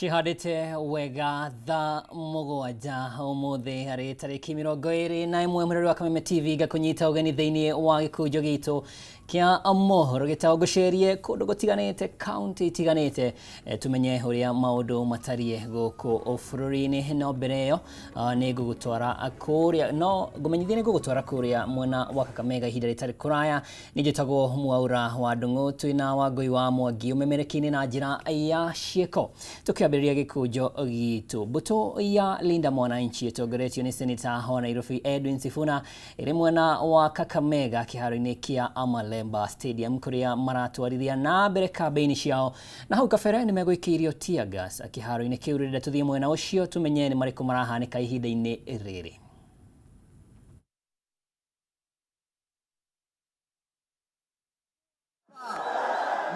Cihandĩte wega thaa 7 ũmũthĩ harĩ tarĩki 21 mweri wa Kameme TV, ngakũnyita ũgeni thĩinĩ wa gĩkunjo gitũ kĩa mohoro gĩtagwo Ngũcerie kũndũ gũtiganĩte, kaunti itiganĩte, tumenye ũrĩa maũndũ matariĩ gũkũ bũrũri-inĩ. No mbere ĩyo nĩ ngũgũtwara kũrĩa, no ngũmenyithie nĩ ngũgũtwara kũrĩa mwena wa Kakamega ihinda rĩtarĩ kũraya. Nĩ njĩtagwo Mwaura wa Ndung'u, twĩna Wangũi wa Mwangi ũmemerekia-inĩ na njĩra ya ciĩko. Tũkĩambĩrĩria gĩkũnjo gitũ, mbũtũ ya Linda Mwananchi ĩtongoretio nĩ Seneta wa Nairobi Edwin Sifuna ĩrĩ mwena wa Kakamega kĩharo-inĩ kĩa Amalemba Stadium kũrĩa maratwarithia na mbere kambĩini ciao, na hau kabere nĩ megũikĩirio tear gas kĩharo-inĩ kĩu. Rĩrĩa tũthiĩ mwena ũcio tũmenye nĩ marĩkũ marahanĩka ihinda-inĩ rĩrĩ.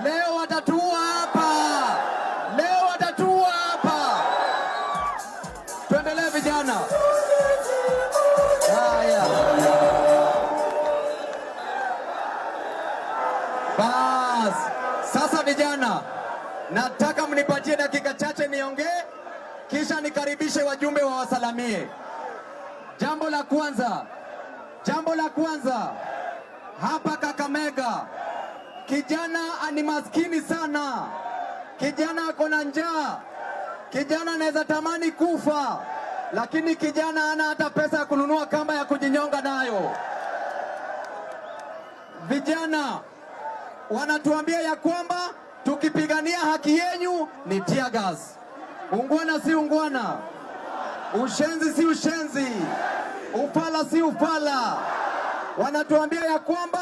Leo watatua hapa, leo watatua hapa. Tuendelee vijana. Haya bas, sasa vijana, nataka mnipatie dakika chache niongee, kisha nikaribishe wajumbe wa wasalamie. Jambo la kwanza, jambo la kwanza hapa Kakamega, kijana ni maskini sana, kijana ako na njaa, kijana anaweza tamani kufa, lakini kijana hana hata pesa ya kununua kamba ya kujinyonga nayo. Vijana wanatuambia ya kwamba tukipigania haki yenyu ni tear gas. Ungwana si ungwana, ushenzi si ushenzi, ufala si ufala. Wanatuambia ya kwamba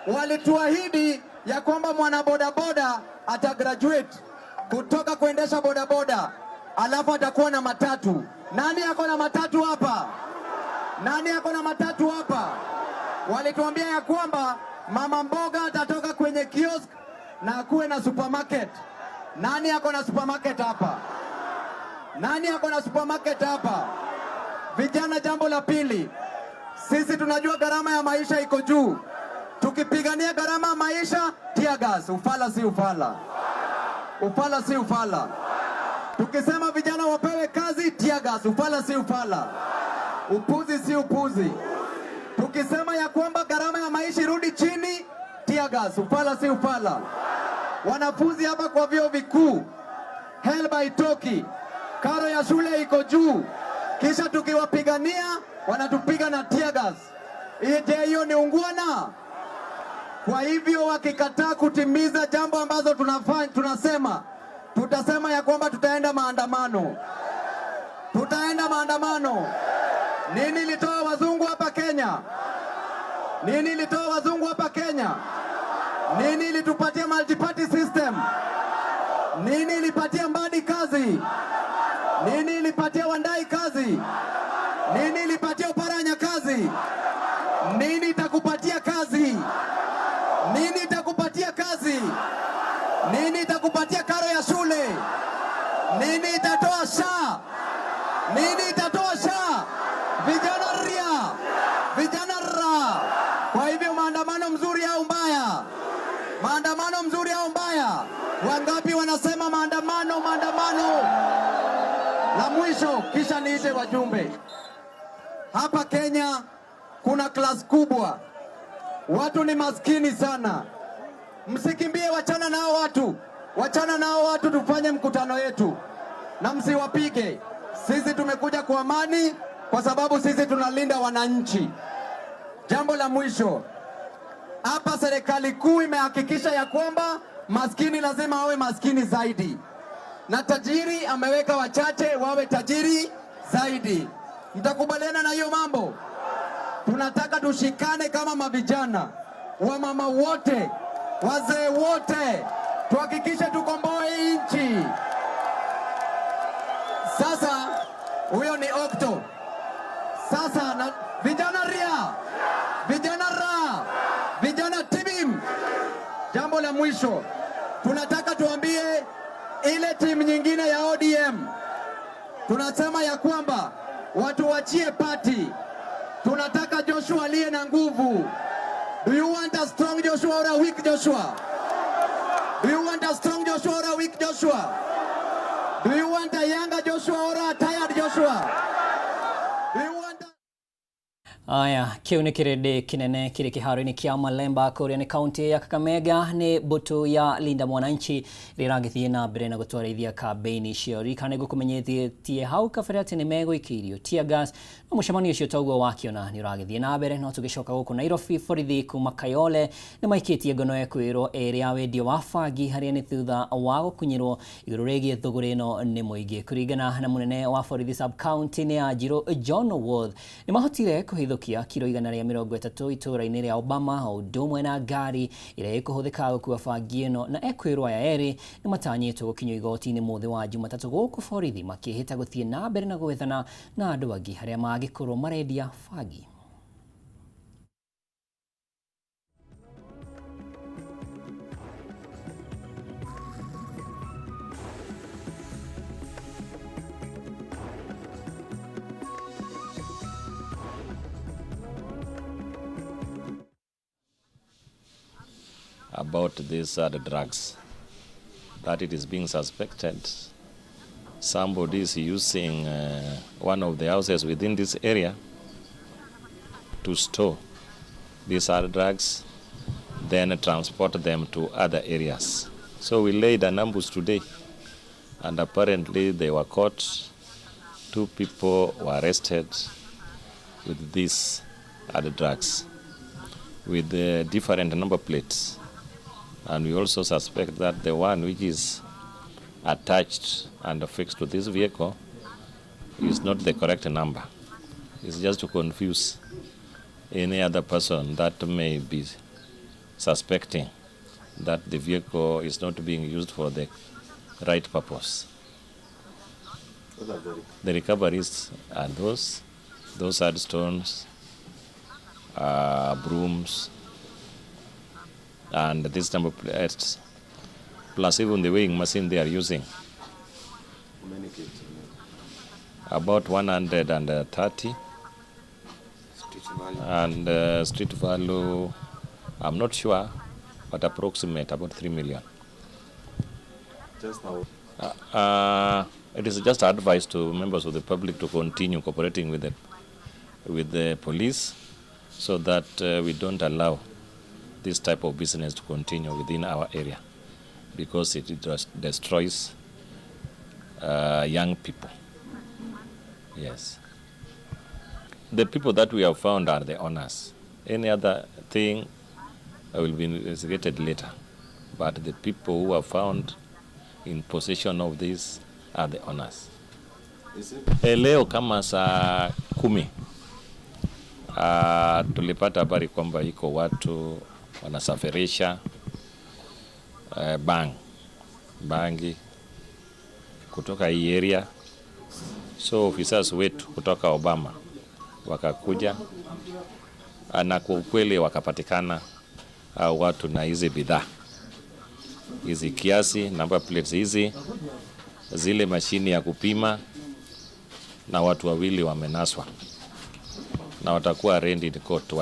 walituahidi ya kwamba mwana bodaboda atagraduate kutoka kuendesha bodaboda alafu atakuwa na matatu. Nani ako na matatu hapa? Nani ako na matatu hapa? Walituambia ya kwamba mama mboga atatoka kwenye kiosk na akuwe na supermarket. Nani ako na supermarket hapa? Nani ako na supermarket hapa? Vijana, jambo la pili, sisi tunajua gharama ya maisha iko juu. Tukipigania gharama ya maisha, tear gas. Ufala si ufala? Ufala si ufala? Tukisema vijana wapewe kazi, tear gas. Ufala si ufala? Upuzi si upuzi? Tukisema ya kwamba gharama ya maisha irudi chini, tear gas. Ufala si ufala? Wanafunzi hapa kwa vyuo vikuu, HELB haitoki, karo ya shule iko juu, kisha tukiwapigania wanatupiga na tear gas. Je, hiyo ni ungwana? Kwa hivyo wakikataa kutimiza jambo ambazo tunafanya, tunasema tutasema ya kwamba tutaenda maandamano, tutaenda maandamano. Nini ilitoa wazungu hapa Kenya? Nini ilitoa wazungu hapa Kenya? Nini ilitupatia multi-party system? Nini ilipatia Mbadi kazi? Nini ilipatia Wandayi kazi? Nini ilipatia Oparanya kazi? Nini itakupatia kazi? Nini itakupatia kazi? Nini itakupatia karo ya shule? Nini itatoa SHA? Nini itatoa SHA? Vijana ria, vijana ra. Kwa hivyo maandamano mzuri au mbaya? Maandamano mzuri au mbaya? Wangapi wanasema maandamano, maandamano? La mwisho kisha niite wajumbe. Hapa Kenya kuna class kubwa, watu ni maskini sana. Msikimbie, wachana nao watu, wachana nao watu, tufanye mkutano yetu na msiwapige. Sisi tumekuja kwa amani, kwa sababu sisi tunalinda wananchi. Jambo la mwisho hapa, serikali kuu imehakikisha ya kwamba maskini lazima awe maskini zaidi na tajiri ameweka wachache wawe tajiri zaidi. Mtakubaliana na hiyo mambo? Tunataka tushikane kama mavijana, wamama wote, wazee wote, tuhakikishe tukomboe hii nchi. Sasa huyo ni Okto. Sasa na vijana ria, vijana ra, vijana tibim. Jambo la mwisho tunataka tuambie ile timu nyingine ya ODM, tunasema ya kwamba watu wachie party. Tunataka Joshua aliye na nguvu. Do you want a strong Joshua or a weak Joshua? Do you want a strong Joshua or a weak Joshua? Do you want a younger Joshua or a tired Joshua? Do you want a Aya, kĩu nĩ kĩrĩndĩ kĩnene kĩrĩ kĩharo-inĩ kĩa Malemba kũrĩa nĩ kaunti ya Kakamega nĩ mbũtũ ya Linda Mwananchi ĩrĩa ĩragĩthiĩ na mbere na gũtwarithia kambĩini cio. Ririkana nĩngũkũmenyithĩtie hau kabere atĩ nĩ megũikĩirio tear gas no mũcemanio ũcio toguo wakĩona nĩ ũragĩthiĩ na mbere. No tũgĩcoka gũkũ Nairobi, borithi kuma Kayole nĩ maikĩtie ngono ekwĩrwo ĩrĩ ya wendia wa bangi harĩa nĩ thutha wa gũkunyĩrwo igũrũ rĩgiĩ thũgũrĩ ĩno nĩ mũingĩ. Kũringana na mũnene wa borithi sub county-inĩ ya Njirũ John Worth, nĩ mahotire kũhithũkia kiro 130 itũũra-inĩ rĩa Obama o ũndũ ũmwe na ngari ĩrĩa ĩkũhũthĩka gũkua bangi ĩno, na ekwĩrwo aya erĩ nĩ matanyĩtwo gũkinyio igoti-inĩ mũthĩ wa Jumatatũ gũkũ borithi makĩhĩta gũthiĩ na mbere na gwethana na andũ angĩ arĩa mangĩkorwo marendia bangi. About these other drugs, that it is being suspected somebody is using one of the houses within this area to store these other drugs, then transport them to other areas. So we laid an ambush today, and apparently they were caught. 2 people were arrested with these other drugs, with the different number plates. And we also suspect that the one which is attached and affixed to this vehicle is not the correct number. It's just to confuse any other person that may be suspecting that the vehicle is not being used for the right purpose. The recoveries are those hard stones, brooms, and this number plates, plus even the weighing machine they are using. How many kids? About 130. Street value. And street value, I'm not sure, but approximate about 3 million. Just now. It is just advice to members of the public to continue cooperating with the police, so that we don't allow this type of business to continue within our area, because it just destroys young people. Yes. The people that we have found are the owners. Any other thing will be investigated later. But the people who are found in possession of this are the owners. Is it? Leo kama saa 10, tulipata habari kwamba iko watu wanasafirisha bangi kutoka hii area. So officers wetu kutoka Obama wakakuja na kwa ukweli wakapatikana watu na hizi bidhaa hizi kiasi, number plates hizi, zile mashini ya kupima, na watu wawili wamenaswa na watakuwa arraigned in court,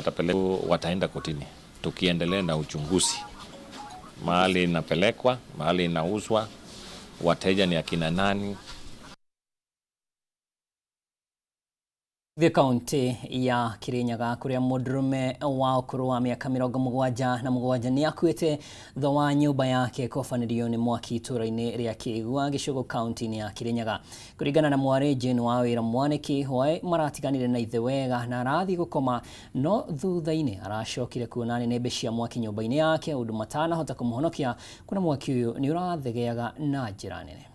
wataenda kotini. Tukiendelea na uchunguzi, mahali inapelekwa, mahali inauzwa, wateja ni akina nani. The kaunti ya Kirinyaga kuria mundurume wa ukuru wa miaka 77 ni akuite thutha wa nyumba yake kũbanĩrio nĩ mwaki itũra-inĩ rĩa Kĩgua gĩcũgũ kaunti-inĩ ya Kirinyaga. Kũringana na mwarĩ Jane wa wĩra Mwaniki, hwaĩ maratiganire na ithe wega na arathiĩ gũkoma, no thutha-inĩ aracokire kuona nĩnĩmbĩ cia mwaki nyũmba-inĩ yake ũndũ matanahota kũmũhonokia kuona mwaki ũyũ nĩ ũrathegeaga na njĩra nene.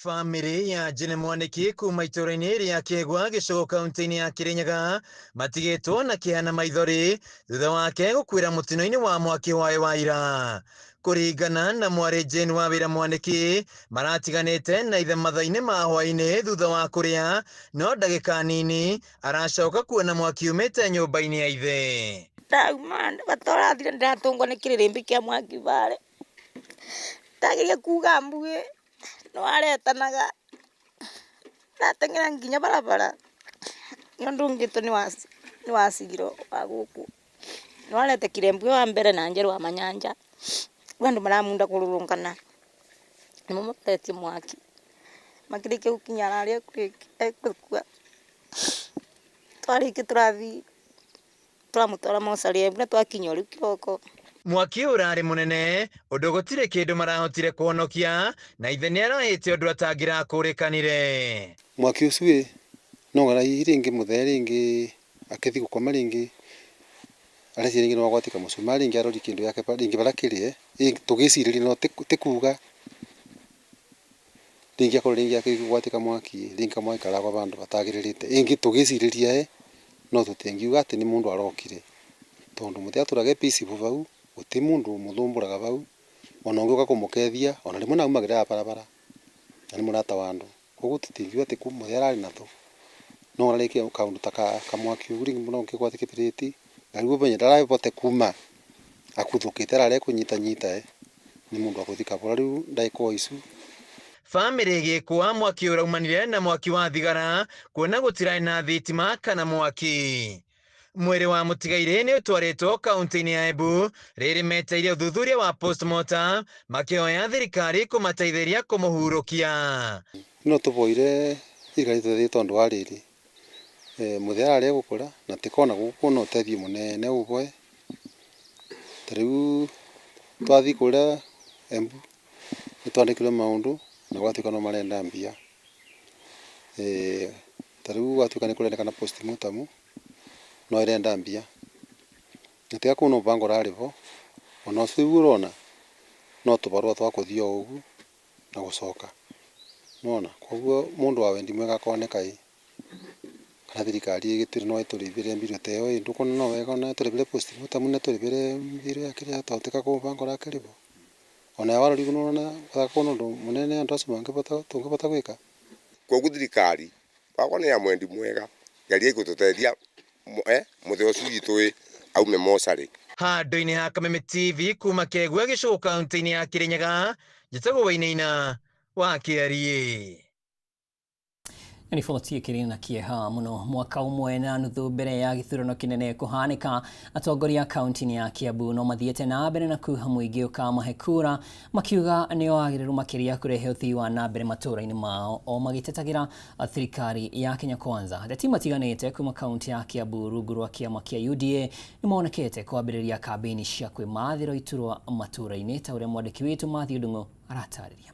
Famĩlĩ ya Jane Mwaniki kuma itũra-inĩ rĩa Kĩgua gĩcũgũ kaunti-inĩ ya Kirinyaga matigĩtwo na kĩeha na maithori thutha wake gũkuĩra mũtino-inĩ wa mwaki waĩ wa ira. Kũringana na mwarĩ Jane wa wĩra Mwaniki, maratiganĩte na ithe mathaa-inĩ ma hwaĩ-inĩ thutha wa kũrĩa, no ndagĩka nini aracoka kuona mwaki umĩte nyũmba-inĩ ya ithe. Ndauma bata ũrathire ndĩratũngwo nĩ kĩrĩrĩmbĩ kĩa mwaki bare. Ndageria kuga mbuĩ no aretanaga ndateng'era nginya barabara nĩ ũndũ ũngĩ tu nĩ wacigiro wa gũkũ no aretekire mbuĩ wa mbere na njerũ wa manyanja rĩu andũ maramunda kũrũrũngana Nĩmo makoretie mwaki makĩrĩkia gũkinya harĩa ekũkua. Twarĩkia tũrathiĩ tũramũtwara mocarĩ Embu na twakinya rĩu kĩroko. Mwaki ũrarĩ mũnene ũndũ gũtirĩ kĩndũ marahotire kũhonokia na ithe nĩarahĩte ũndũ atangĩrakũrĩkanire. Mwaki ũcio ĩ no hihi rĩngĩ mũthee rĩngĩ akĩthiĩ gũkoma rĩngĩ areciria rĩngĩ nĩ wagwatika mũcumarĩ rĩngĩ arori kĩndũ gĩake rĩngĩ barĩa kĩrĩ tũgĩcirĩria no ti kuga rĩngĩ akorwo rĩngĩ akĩgwatika mwaki rĩngĩ kamwaki karagwa vandũ batagĩrĩrĩte ĩngĩ tũgĩcirĩria no tũtingiuga atĩ nĩ mũndũ arokire tondũ mũthee atũraga e peaceful vau gũtĩ mũndũ ũmũthũmbũraga vau ona ũngĩũka kũmũkethia ona rĩmwe naumagĩra barabara na nĩ mũrata wa andũ koguo tũtingiuga atĩ mũthee ararĩ na thũ no ararĩkia kaũndũ ta kamwaki ũguo rĩngĩ no kĩgwate kĩbiriti na rĩu ũmenye ndarabote kuma akuthũkĩte ararĩa kũnyitanyita nĩ mũndũ wa gũthiĩ kabora rĩu ndagĩka o icu. Bamĩrĩ ĩgĩkua mwaki ũraumanire na mwaki wa thigara kuona gũtirarĩ na thitima kana mwaki. Mwĩrĩ wa mũtigairĩ nĩ ũtwarĩtwo kaunti-inĩ ya Embu rĩrĩ meteire ũthuthuria wa postmortem makĩhoya thirikari kũmateithĩria kũmũhurũkia. No tũboire thirikari ĩtũteithie tondũ wa rĩrĩ mũthee ararĩa gũkũra na tĩkona gũkũ no ũteithio mũnene ũboe ta rĩu twathiĩ kũrĩa Embu nĩ twandĩkirwo maũndũ na gwatuĩka no marenda mbia ta rĩu gwatuĩka nĩ kũrendekana postmortem no ĩrenda mbia na tiga kwĩna mũbango ũrarĩ bo ona ũcio rĩu ũrona no tũbarũa twa kũthiĩ o ũguo na gũcoka nĩwona koguo mũndũ wa wendi mwega akoneka ĩ kana thirikari ĩgĩtwĩre no ĩtũrĩbĩre mbirũ ta ĩyo ĩ ndũkuona no wega ona ĩtũrĩbĩre postmortem na ĩtũrĩbĩre mbirũ ya kĩrĩa tondũ tiga kwĩ mũbango ũrakĩrĩ bo ona warora ũguo nĩũrona kwĩna ũndũ mũnene andũ acio tũngĩbota gwĩka. Koguo thirikari wakwa nĩ ya mwendi mwega geria gũtũteithia mũthee ũcio witũ aume mocarĩ. Handũ-inĩ ha Kameme TV kuma Kegua gĩcũgũ kaunti-inĩ ya Kirinyaga, njĩtagwo Wainaina wa Kĩariĩ. Riboti ĩkĩrĩ na kĩeha mũno mwaka ũmwe na nuthu mbere ya gĩthurano kĩnene kũhanĩka atongoria kaunti-inĩ ya Kiambu no mathiĩte na mbere na kuha mũingĩ ũkamahe kura makiuga nĩo agĩrĩru makĩria kũrehe ũthii wa na mbere matũũra-inĩ mao o magĩtetagĩra thirikari ya Kenya Kwanza. Ateti matiganĩte kuma kaunti ya Kiambu rungu rwa kĩama kĩa UDA nĩmonekete kwambĩrĩria kambĩini cia kwĩmathĩra iturwa matũũra-inĩ ta ũrĩa mwandĩki witũ Matthew Ndung'u aratarĩria.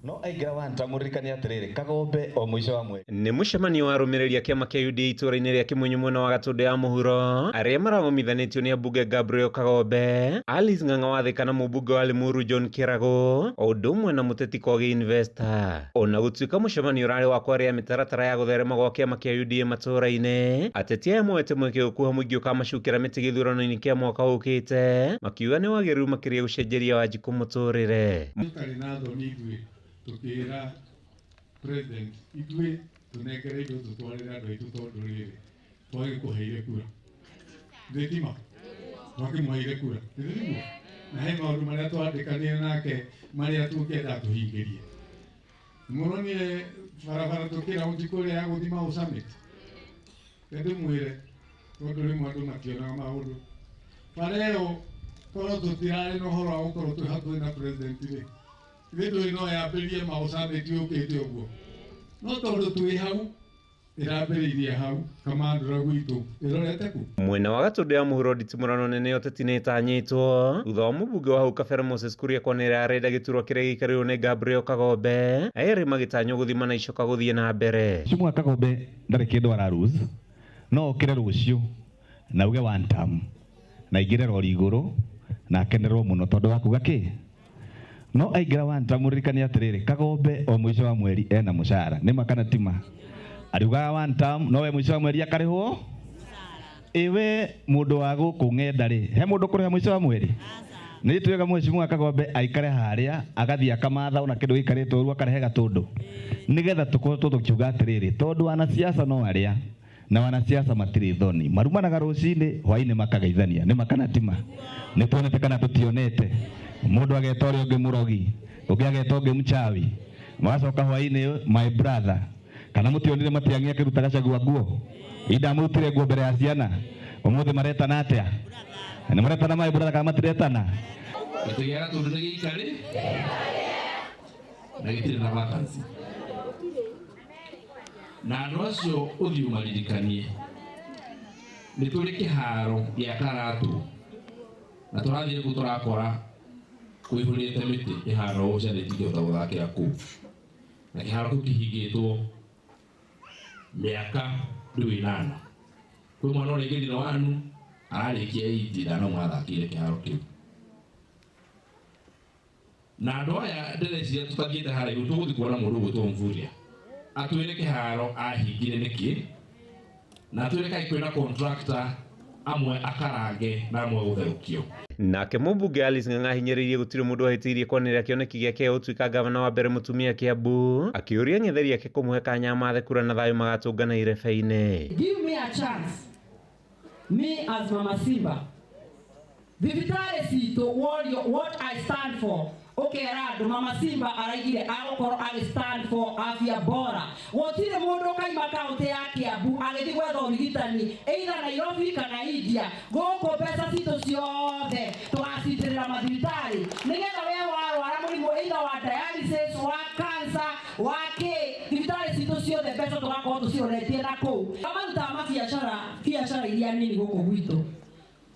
No aingĩra wa ntamũririkania atĩrĩrĩ Kagombe o mũico wa mweri. Nĩ mũcemanio wa arũmĩrĩri a kĩama kĩa UDA itũũra-inĩ rĩa Kĩmunyu mwena wa Gatũndũ ya mũhuro arĩa maragomithanĩtio nĩ ambunge Gabriel Kagombe, Alice Ng'ang'a wa Thika na mũmbunge wa Limuru John Kĩrago o ũndũ ũmwe na mũteti Kogi Investor. Ona gũtuĩka mũcemanio ũrarĩ wa kwaria mĩtaratara ya gũtherema gwa kĩama kĩa UDA matũũra-inĩ, ateti aya moete mweke gũkuha mũingĩ ũkamacukĩra mĩtĩ gĩthurano-inĩ kĩa mwaka ũkĩte makiuga nĩ wagĩrĩru makĩria gũcenjeria Wanjikũ mũtũrĩre. Tũtarĩ na thoni ithuĩ tukira president ithuĩ tũnengere indo tũtwarĩre andũ aitũ tondũ rĩrĩ twagĩkũheire kura thitima twakĩmũheire kura nĩguo na he maũndũ marĩa twandĩkanire nake marĩa tũngĩenda tũhingĩrie. Mũronire barabara tũkĩra ũnjikũ ya gũthiĩ Mau Summit ndĩmwĩre tondũ rĩmwe andũ mationaga maũndũ bara ĩyo korwo tũtirarĩ na ũhoro wa gũkorwo twĩ hakuhĩ na president rĩ ithuĩ ndũĩ no yambĩrĩrie Mau Summit yũkĩte ũguo no tondũ twĩ hau ĩrambĩrĩirie hau Kamandũra gwitũ ĩrorete ku. Mwena wa Gatũndũ ya mũhuro nditimũrano nene ũteti nĩ ĩtanyĩtwo thutha wa mũmbunge wa hau kabere Moses Kuria kwanĩrĩra arenda gĩturwa kĩrĩa gĩikarĩirwo nĩ Gabriel Kagombe erĩ magĩtanywo gũthima na icoka gũthiĩ na mbere. Mheshimiwa Kagombe ndarĩ kĩndũ araruse no okĩre rũciũ na uge one term na aingĩre rori igũrũ na akenerwo mũno tondũ wa kuga kĩ no aingĩra one term mũririkanie atĩrĩrĩ Kagombe o mũico wa mweri ena mũcara nĩ ma kana ti ma ariugaga one term no we mũico wa mweri akarĩhwo ĩwe mũndũ wa gũkũ ng'enda rĩ he mũndũ kũrĩha mũico wa mweri nĩ twega mheshimiwa Kagombe aikare harĩa agathiĩ akamatha ona kĩndũ gĩikarĩte ũru akarehe Gatũndũ nĩgetha tũkorwo tũkiuga atĩrĩrĩ tondũ wanasiasa no arĩa na wanasiasa matirĩ thoni marumanaga rũcinĩ hwainĩ makageithania nĩ ma kana ti ma nĩ tuonete kana tũtionete mũndũ ageta ũrĩa ũngĩ mũrogi ũngĩ ageta ũngĩ mchawi magacoka hwainĩ my brother kana mũtionire Matiang'i akĩruta Gachagua nguo indamũrutire nguo mbere ya ciana ũmũthĩ maretana atĩa nĩ maretana my brother kana matiretana. Gĩtĩ gĩa Gatũndũ nĩ gĩikarĩ na gĩtirĩ na vacancy. Na andũ acio ũthiĩ ũmaririkanie nĩ tũrĩ kĩharo gĩa Karatũ na tũrathiĩ kũu tũrakora kũihũrĩte mĩtĩ ĩhana ũũ, ciana itingĩhota gũthakĩra kũu, na kĩharo kĩu kĩhingĩtwo mĩaka rĩu 8. Kwĩ mwana ũraingĩrire wanu ararĩkia 8 ndanauma athakĩire kĩharo kĩu. Na andũ aya ndĩreciria tũtathiĩte harĩa igũrũ tũgũthiĩ kuona mũndũ ũgwĩtwo Mvurya atwĩre kĩharo ahingire nĩkĩ, na atwĩre kaĩ kwĩna contractor amwe akarange na amwe gũtherũkio. Nake mũmbunge Alice Ng'ang'a ahinyĩrĩirie gũtirĩ mũndũ ahĩtĩirie kwanĩrĩra kĩoneki gĩake gĩa gũtuĩka ngavana wa mbere mũtumia Kiambu, akĩũria ang'etheri ake kũmũhe kanya amathe kura na thayũ magatũngana irebe-inĩ. Give me a chance, me as Mama Simba. Thibitarĩ citũ worio what I stand for, ũkera andũ Mama Simba araigire agũkorwo agĩ stand for afya bora. Gũtirĩ mũndũ ũkaima kaũntĩ ya Kiambu agĩthiĩ gwetha ũrigitani either Nairobi kana India. Gũkũ mbeca citũ ciothe tũgacitĩrĩra mathibitarĩ nĩgetha we warwara mũrimũ either wa dialysis, wa cancer, wa kĩ, thibitarĩ citũ ciothe mbeca tũgakorwo tũciroretie na kũu. Marutaga mabiacara, biacara iria nini gũkũ gwitũ.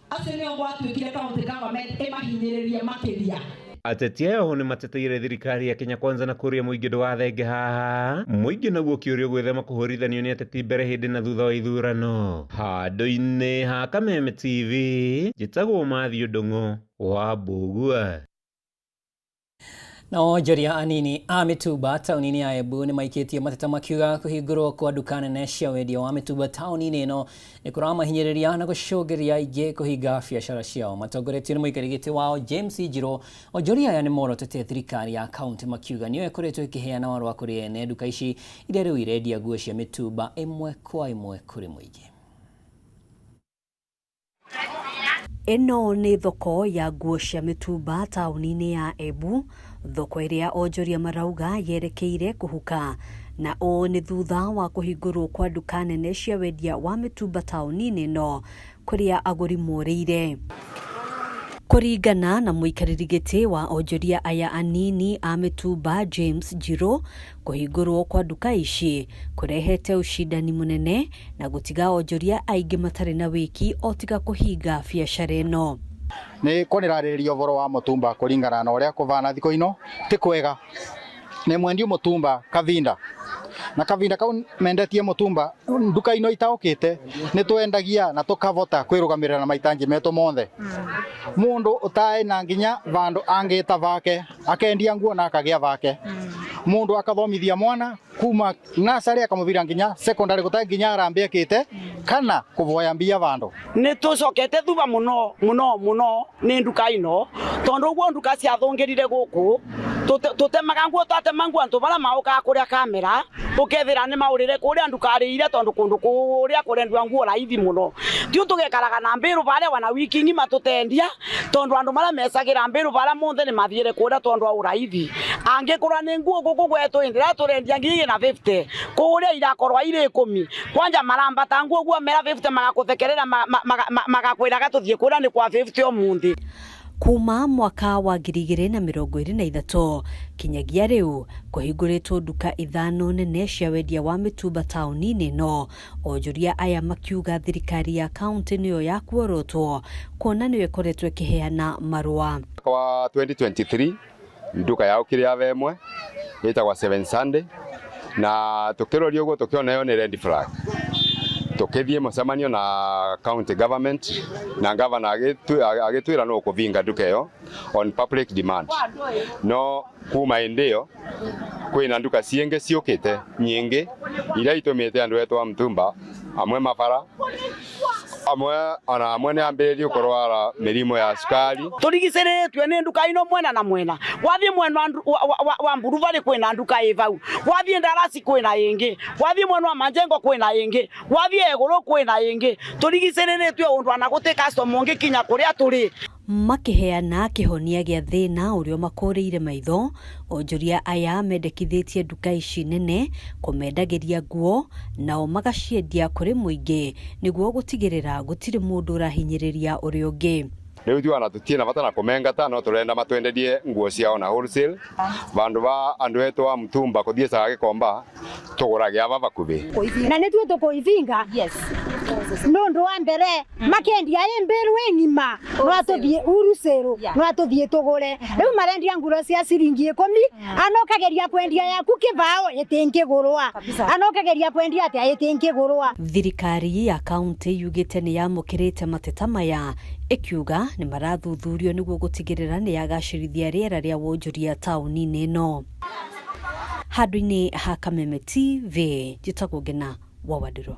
Acio nĩo gwatuĩkire county government ĩmahinyĩrĩrie makĩria. Ateti aya oho nĩmateteire thirikari ya Kenya Kwanza na kũria mũingĩ ndũgathenge haha, mũingĩ naguo ũkĩũrio gwĩthema kũhũrithanio nĩ ateti mbere hĩndĩ na thutha wa ithurano. Handũ-inĩ ha Kameme TV, njĩtagwo Matthew Ndung'u wa Mbũgua. Na onjoria anini a mĩtumba taũni-inĩ ya Embu nĩ maikĩtie mateta makiuga kũhingũrwo kwa nduka nene cia wendia wa mĩtumba taũni-inĩ ĩno nĩ kũramahinyĩrĩria na gũcũngĩrĩria aingĩ kũhinga biacara ciao. Matongoretio nĩ mũikarĩri gĩtĩ wao James Njirũ, onjoria aya nĩ morotete thirikari ya kaunti makiuga nĩyo ĩkoretwo ĩkĩheana marũa kũrĩ ene nduka ici iria rĩu irendia nguo cia mĩtumba ĩmwe kwa ĩmwe kũrĩ mũingĩ. Ĩno nĩ thoko ya nguo cia mĩtumba taũni-inĩ ya Embu, thoko ĩrĩa onjoria marauga yerekeire kũhuka, na ũũ nĩ thutha wa kũhingũrwo kwa nduka nene cia wendia wa mĩtumba taũni-inĩ ĩno kũrĩa agũri morĩire. Kũringana na mũikarĩri gĩtĩ wa onjoria aya anini a mĩtumba James Njirũ, kũhingũrwo kwa nduka ici kũrehete ũcindani mũnene na gũtiga onjoria aingĩ matarĩ na wĩki o tiga kũhinga biacara ĩno. Nĩ kwanĩrarĩrĩria ũhoro wa mũtumba kũringana na ũrĩa kũvana thikũ ino ti kwega. Nĩ mwendio mũtumba kavinda na kavinda kau mendetie mũtumba nduka ino itaũkĩte nĩ twendagia na tũkavota kwĩrũgamĩrĩra na maitanji metũ monthe. Mũndũ ũtaĩ na nginya vandũ angĩta vake akendia nguo na akagĩa vake. Mũndũ akathomithia mwana kuma nursery akamũthira nginya secondary gũtarĩ nginya harambĩ ekĩte kana kũvoya mbia vandũ. Nĩ tũcokete thutha mũno mũno mũno nĩ nduka ino tondũ ũguo nduka ciathũngĩrire gũkũ tũtemaga nguo twatema nguo antũ bara maũkaga kũrĩa kamera ũkethĩra nĩ maũrĩre kũrĩa ndukarĩire tondũ kũndũ kũrĩa kũrendwa nguo raithi mũno. Tiu tũgekaraga na mbĩrũ barĩa wana wiki ng'ima tũtendia tondũ andũ marĩa mecagĩra mbĩrũ barĩa monthe nĩ mathiĩre kũrĩa tondũ wa ũraithi. Angĩkorwo nĩ nguo gũkũ gwetũ ĩndĩ ĩrĩa tũrendia 2,050 kũrĩa irakorwo irĩ 10 kwanja marambata nguo guo mera 50 magakũthekerera magakwĩraga tũthiĩ kũrĩa nĩ kwa 50 ũmũthĩ. Kuma mwaka wa 2023 kinyagia rĩu kũhingũrĩtwo nduka 5 nene cia wendia wa mĩtumba taũni-inĩ ĩno, onjoria aya makiuga thirikari ya kaunti nĩyo ya kuorotwo kuona nĩyo ĩkoretwo ĩkĩheana marũa. Mwaka wa 2023 nduka yao kĩrĩa vemwe ĩtagwa Seven Sunday na tũkĩroria ũguo tũkĩona ĩyo nĩ red flag. Tũkĩthiĩ mũcemanio na county government na governor agĩtwĩra no kũvinga nduka ĩyo on public demand. No kuma ĩndĩ ĩyo kwĩna nduka ciĩngĩ ciũkĩte nyingĩ iria itũmĩte andũ etwa mtumba amwe mabara amwe ona amwe nĩ ambĩrĩrie kũrwara mĩrimũ ya cukari. Tũrigicĩrĩtio nĩ nduka ino mwena na mwena. Wathiĩ mwena wa Mburubarĩ kwĩna nduka ĩ vau, wathiĩ Ndarasi kwĩna ĩngĩ, wathiĩ mwena wa Manjengo kwĩna ĩngĩ, wathiĩ Ĩgũrũ kwĩna ĩngĩ. Tũrigicĩrĩrĩtio ũndũ ona gũtĩ customer ũngĩkinya kũrĩa tũrĩ. Makĩheana kĩhonia gĩa thĩna ũrĩa ũmakũrĩire maitho, onjoria aya mendekithĩtie nduka ici nene kũmendagĩria nguo nao magaciendia kũrĩ mũingĩ nĩguo gũtigĩrĩra gũtirĩ mũndũ ũrahinyĩrĩria ũrĩa ũngĩ. Riu ithuĩ ona tũtirĩ bata na kũmengata no tũrenda matwenderie nguo ciao na wholesale vandu va andu etu a mtumba kuthie caga Gikomba tugurage ava vakuvi. Na nä tuä tå yes nä wa mbere makendia ä mbä rå ä ng'ima no atå thiä urucä no atå thiä tå gå re rä u marendia nguro cia ciringi 10 anokageria kwendia yaku kä bao ä tä ngä gå rwa anokageria kwendia atä ä tä ngä gå rwa. Thirikari ya kaunti yugite nĩ yamũkĩrĩte mateta maya ĩkiuga nĩ marathuthurio nĩguo gũtigĩrĩra nĩ yagacĩrithia rĩera rĩa wonjoria taũni-inĩ ĩno. Handũ-inĩ ha Kameme TV njĩtagwo Ngena wa Wandirũ.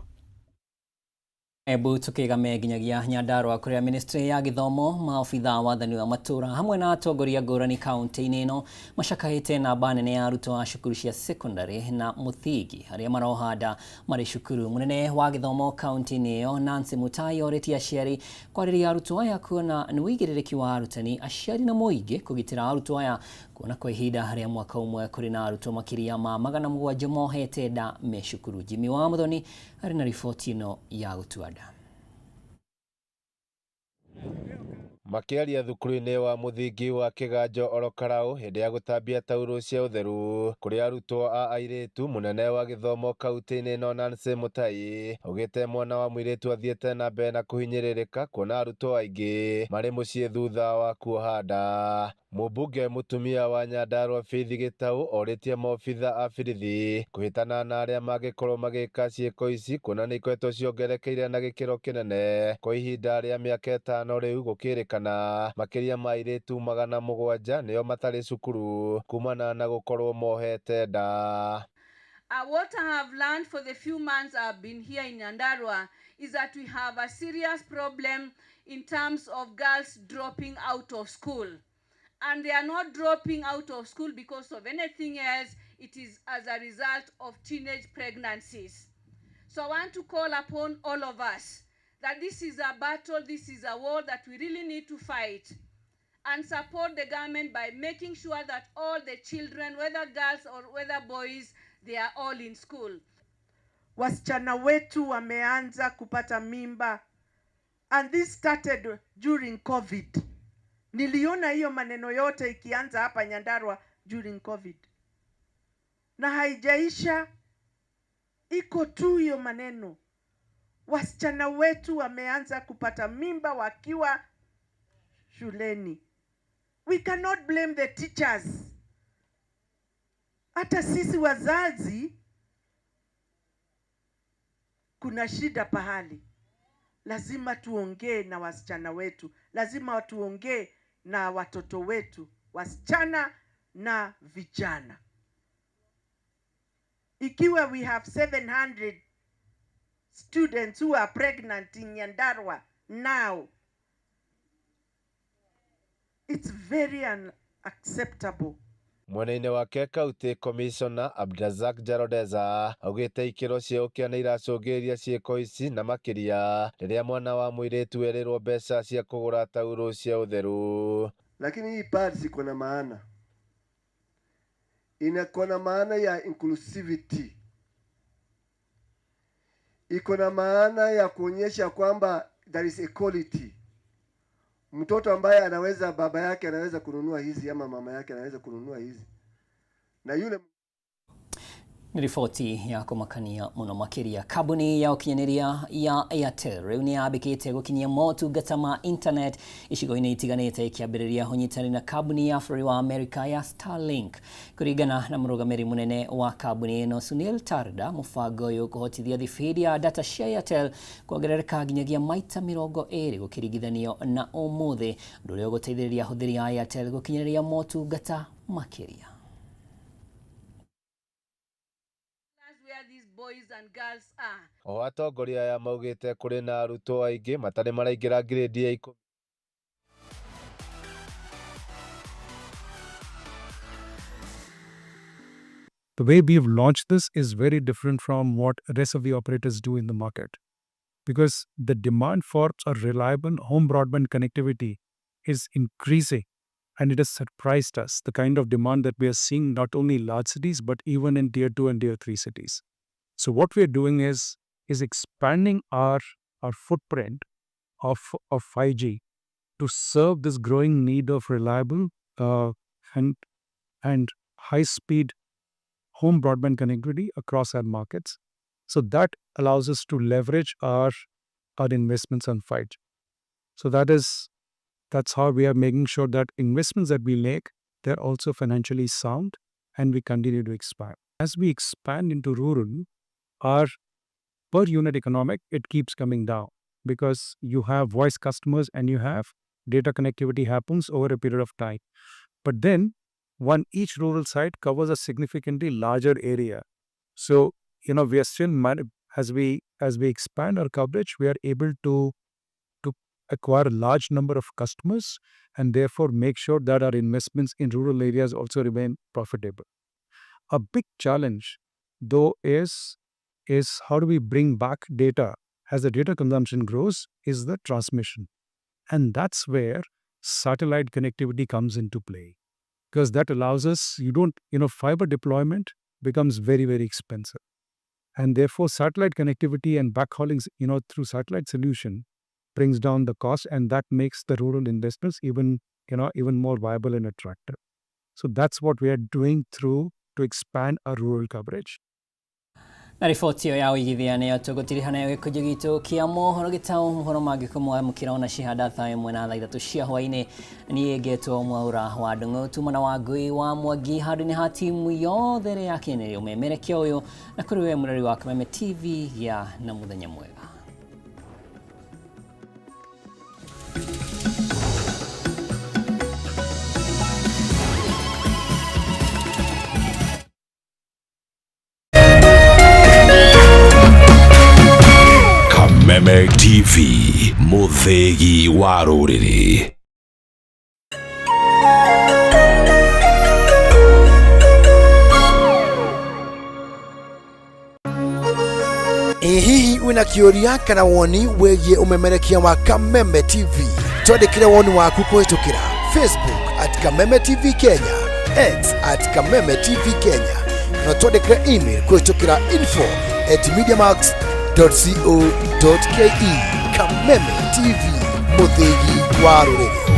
Embu tukigame nginyagia Nyandarua kuria ministry ya githomo maobitha wathani wa matura hamwe na atongoria ngurani kaunti-inĩ ĩno macakahĩte namba nene ya arutwo a cukuru cia secondary na mũthingi arĩa maroha nda marĩ cukuru. Mũnene wa gĩthomo kaunti-inĩ ĩyo Nancy Mutai orĩtie aciari kwarĩria arutwo aya kuona nĩ wĩigĩrĩrĩki wa arutani, aciari na mũingĩ kũgitĩra arutwo aya kuona kwa ihinda rĩa mwaka ũmwe kũrĩ na arutwo makĩria ma 700 mohete nda me cukuru. Jimmy wa Muthoni arĩ na riboti ĩno ya gũtua nda. Makiaria thukuru-inĩ wa mũthingi wa Kĩganjo Orokarau hĩndĩ ya gũtambia taurũ cia ũtheru kũrĩ arutwo a airĩtu, mũnene wa gĩthomo kaunti-inĩ ĩno Nancy Mutai augĩte mwana wa mũirĩtu athiĩte na mbere na kũhinyĩrĩrĩka kuona arutwo aingĩ marĩ mũciĩ thutha wa kuoha nda. Mũmbunge mũtumia wa Nyandarua Faith Gĩtau orĩtie maobitha a borithi kũhĩtana na arĩa mangĩkorwo magĩka ciĩko ici kuona nĩ ikoretwo ciongerekeire na gĩkĩro kĩnene kwa ihinda rĩa mĩaka 5 rĩu gũkĩrĩkana makĩria ma airĩtu 700 nĩo matarĩ cukuru kumana na gũkorwo mohete nda. What I have learned for the few months I've been here in Nyandarua is that we have a serious problem in terms of girls dropping out of school. And they are not dropping out of school because of anything else. It is as a result of teenage pregnancies. So I want to call upon all of us that this is a battle, this is a war that we really need to fight and support the government by making sure that all the children, whether girls or whether boys, they are all in school. Wasichana wetu wameanza kupata mimba, and this started during COVID. Niliona hiyo maneno yote ikianza hapa Nyandarua during COVID. Na haijaisha, iko tu hiyo maneno. Wasichana wetu wameanza kupata mimba wakiwa shuleni. We cannot blame the teachers. Hata sisi wazazi kuna shida pahali. Lazima tuongee na wasichana wetu. Lazima tuongee na watoto wetu, wasichana na vijana. Ikiwa we have 700 students who are pregnant in Nyandarua now, it's very unacceptable. Mwena-inĩ wake County Commissioner Abdrazak Jarodeza augĩte ikĩro cia ũkĩa nĩ iracũngĩrĩria ciĩko ici na makĩria rĩrĩa mwana wa mũirĩtu erĩrwo mbeca cia kũgũra taurũ cia ũtheru. Lakini hii pads iko na maana, iko na maana ya inclusivity, iko na maana ya kuonyesha kwamba there is equality. Mtoto ambaye anaweza, baba yake anaweza kununua hizi ama mama yake anaweza kununua hizi, na yule. Nĩ riboti ya kũmakania mũno makĩria. Kambuni ya ũkinyanĩria ya Airtel rĩu nĩ yambĩkĩte gũkinyia motungata ma internet icigo-inĩ itiganĩte ĩkĩambĩrĩria ũnyitanĩri na kambuni ya bũrũri wa Amerika ya Starlink. Kũringana na mũrũgamĩrĩri mũnene wa kambuni ĩno Sunil Tarda, mũbango ũyũ ũkũhotithia thibindi ya data cia Airtel kuongerereka nginyagia maita 20 gũkĩringithanio na ũmũthĩ, ũndũ ũrĩa ũgũteithĩrĩria ahũthĩri a Airtel gũkinyanĩria motungata makĩria. O atongoria aya maugĩte kũrĩ na arutwo aingĩ matarĩ maraingĩra grade ya 10. The way we've launched this is very different from what rest of the operators do in the market, because the demand for a reliable home broadband connectivity is increasing, and it has surprised us, the kind of demand that we are seeing not only in large cities, but even in tier 2 and tier 3 cities. So what we are doing is expanding our footprint of 5G to serve this growing need of reliable and high-speed home broadband connectivity across our markets. So that allows us to leverage our investments on 5G. So that's how we are making sure that investments that we make, they're also financially sound, and we continue to expand. As we expand into rural, our per unit economic, it keeps coming down because you have voice customers and you have data connectivity happens over a period of time. But then each rural site covers a significantly larger area. So, we are still, as we expand our coverage, we are able to acquire a large number of customers and therefore make sure that our investments in rural areas also remain profitable. A big challenge, though, is how do we bring back data as the data consumption grows is the transmission. And that's where satellite connectivity comes into play, because that allows us, you don't, fiber deployment becomes very, very expensive. And therefore, satellite connectivity and backhauling, through satellite solution brings down the cost, and that makes the rural investments even, even more viable and attractive. So that's what we are doing through to expand our rural coverage. Na riboti ĩyo ya ũigithia nĩyo tũgũtiriha nayo gĩkũnjũ gitũ kĩa mohoro gĩtaũ mohoro mangĩkũmwamũkĩra ona cihanda thaa 1 na thaa 3 cia hwaĩ-inĩ. Niĩ ngetwo Mwaura wa Ndung'u tumana wa Ngui wa Mwangi handũ-inĩ ha timu yothe ĩrĩa yakinĩrĩire ũmemerekia ũyũ, na kũrĩ we mũrori wa Kameme TV gĩa na mũthenya mwega. Kameme TV, mũthĩgi wa rũrĩrĩ. Ĩ hihi wĩna kĩũria kana woni wĩgiĩ ũmemerekia wa Kameme TV? Twandĩkĩre woni waku kũhĩtũkĩra Facebook at Kameme TV Kenya, X at Kameme TV Kenya, kana twandĩkĩre email kũhĩtũkĩra info@mediamax.co.ke. Kameme TV, mũthĩgi wa rũrĩrĩ.